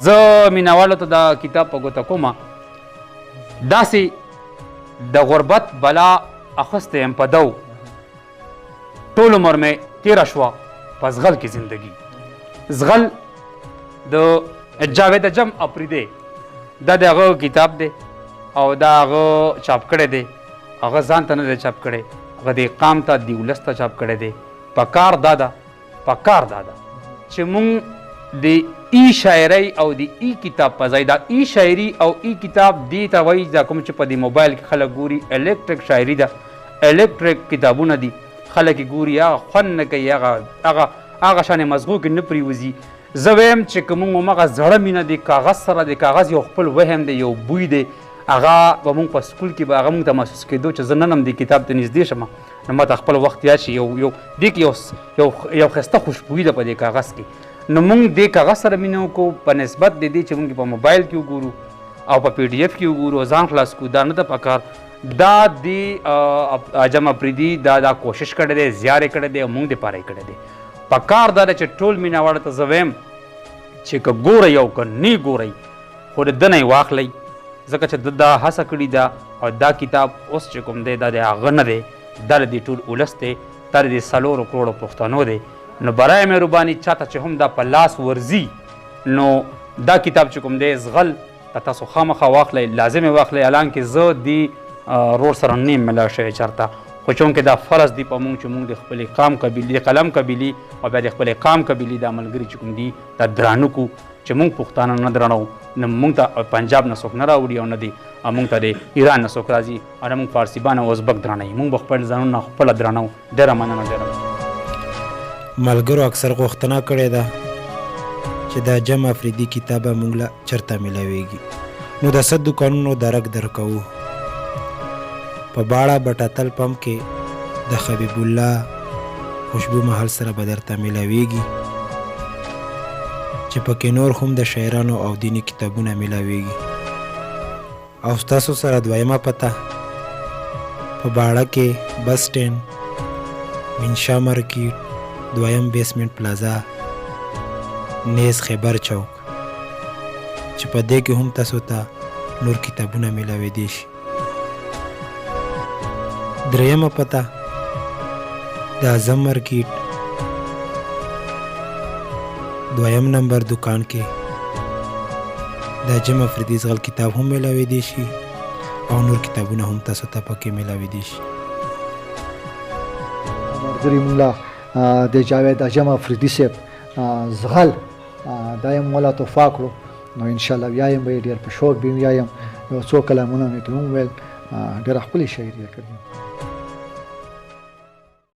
زه مینوالو ته دا کتاب په ګوته کوم. داسې د غربت بلا اخیستی یم په دو، ټول عمر مې تېره شوه په زغل کې زندګي. زغل د جاوید اجم اپریدی، دا د هغه کتاب دی او دا هغه چاپ کړی دی. هغه ځان ته نه دی چاپ کړی، هغه د قام ته، د ولس ته چاپ کړی دی. پکار دا ده، پکار دا ده چې مونږ د ای شاعرۍ او د ای کتاب په ځای دا ای شاعري او ای کتاب دې ته وایي، دا کوم چې په دې موبایل کې خلک ګوري، الکتریک شاعري ده، الکتریک کتابونه دي، خلک یې ګوري، هغه خوند نه کوي، هغه هغه هغه شانې مزغو کې نه پرېوځي. زه وایم چې که مونږ هماغه زړه مینه د کاغذ سره، د کاغذ یو خپل وهم دی، یو بوی دی، هغه به مونږ په سکول کې به هغه مونږ ته محسوس کېدو چې زه نن هم دې کتاب ته نږدې شم نو ما ته خپل وخت یاد شي. یو یو دې کې یو یو یو ښایسته خوشبویي ده په دې کاغذ کې. نو مونږ دې کاغذ سره مینه وکړو په نسبت د دې چې مونږ په موبایل کې وګورو او په پی ډي اف کې وګورو او ځان خلاص کړو. دا نه ده پکار. دا دی اجم اپریدي دا دا کوشش کړی دی، زیار یې کړی دی او مونږ دپاره یې کړی دی. پکار دا ده چې ټول مینهوالو ته زه وایم چې که ګورئ او که نه ګورئ خو د ده نه یې واخلئ، ځکه چې ده دا هڅه کړې ده او دا کتاب اوس چې کوم دی دا د هغه نه دی، دا د دې ټول ولس دی، دا د دې 4 کروړو پښتنو دی. نو برای مهرباني چاته چې هم دا په لاس ورځي نو دا کتاب چې کوم دی زغل دا تاسو خامخا واخلئ، لازم یې واخلئ. حالانکه زه دې رور سره نه یم ملاو شوی چېرته، خو چونکې دا فرض دی په مونږ چې مونږ د خپلې قام قبیلې، قلم قبیلې او بیا د خپلې قام قبیلې دا ملګري چې کوم دي دا درانه کړو، چې مونږ پښتانه نه درنو نو مونږ ته پنجاب نه څوک نه راوړي او نه دی مونږ ته د ایران نه څوک راځي او نه مونږ فارسیبان او ازبک درانه یو. مونږ به خپل ځانونه خپله درنو. ډېره مننه، ډېره مننه. ملګرو اکثر غوښتنه کړې ده چې د جم افریدي کتاب به مونږ له چرته ملاویږي، نو د څه دوکانونو درک درکوو. په باړه بټاتل پمپ کې د حبیب الله خوشبو محل سره به درته ملاویږي چې پکې نور هم د شاعرانو او دیني کتابونه ملاویږي. او ستاسو سره دویمه پته په باړه کې بس سټینډ، منشا مارکیټ، دویم بیسمنټ پلازا، نیز خیبر چوک، چې په دې کې هم تاسو ته نور کتابونه ملاویدی شي. درېیمه پته د اعظم مارکیټ دویم نمبر دکان کې د جم افریدي زغل کتاب هم ملاویدی شي او نور کتابونه هم تاسو ته پکې ملاویدی شي. ملګري مونږ له د جاوید اجم افریدي صاحب زغل دا یې مونږ له تحفه کړو، نو انشاءالله ویایم به یې ډېر په شوق به یې ویایم. یو څو کلامونه مې ترې وویل، ډېره ښکلې شاعري یې کړې.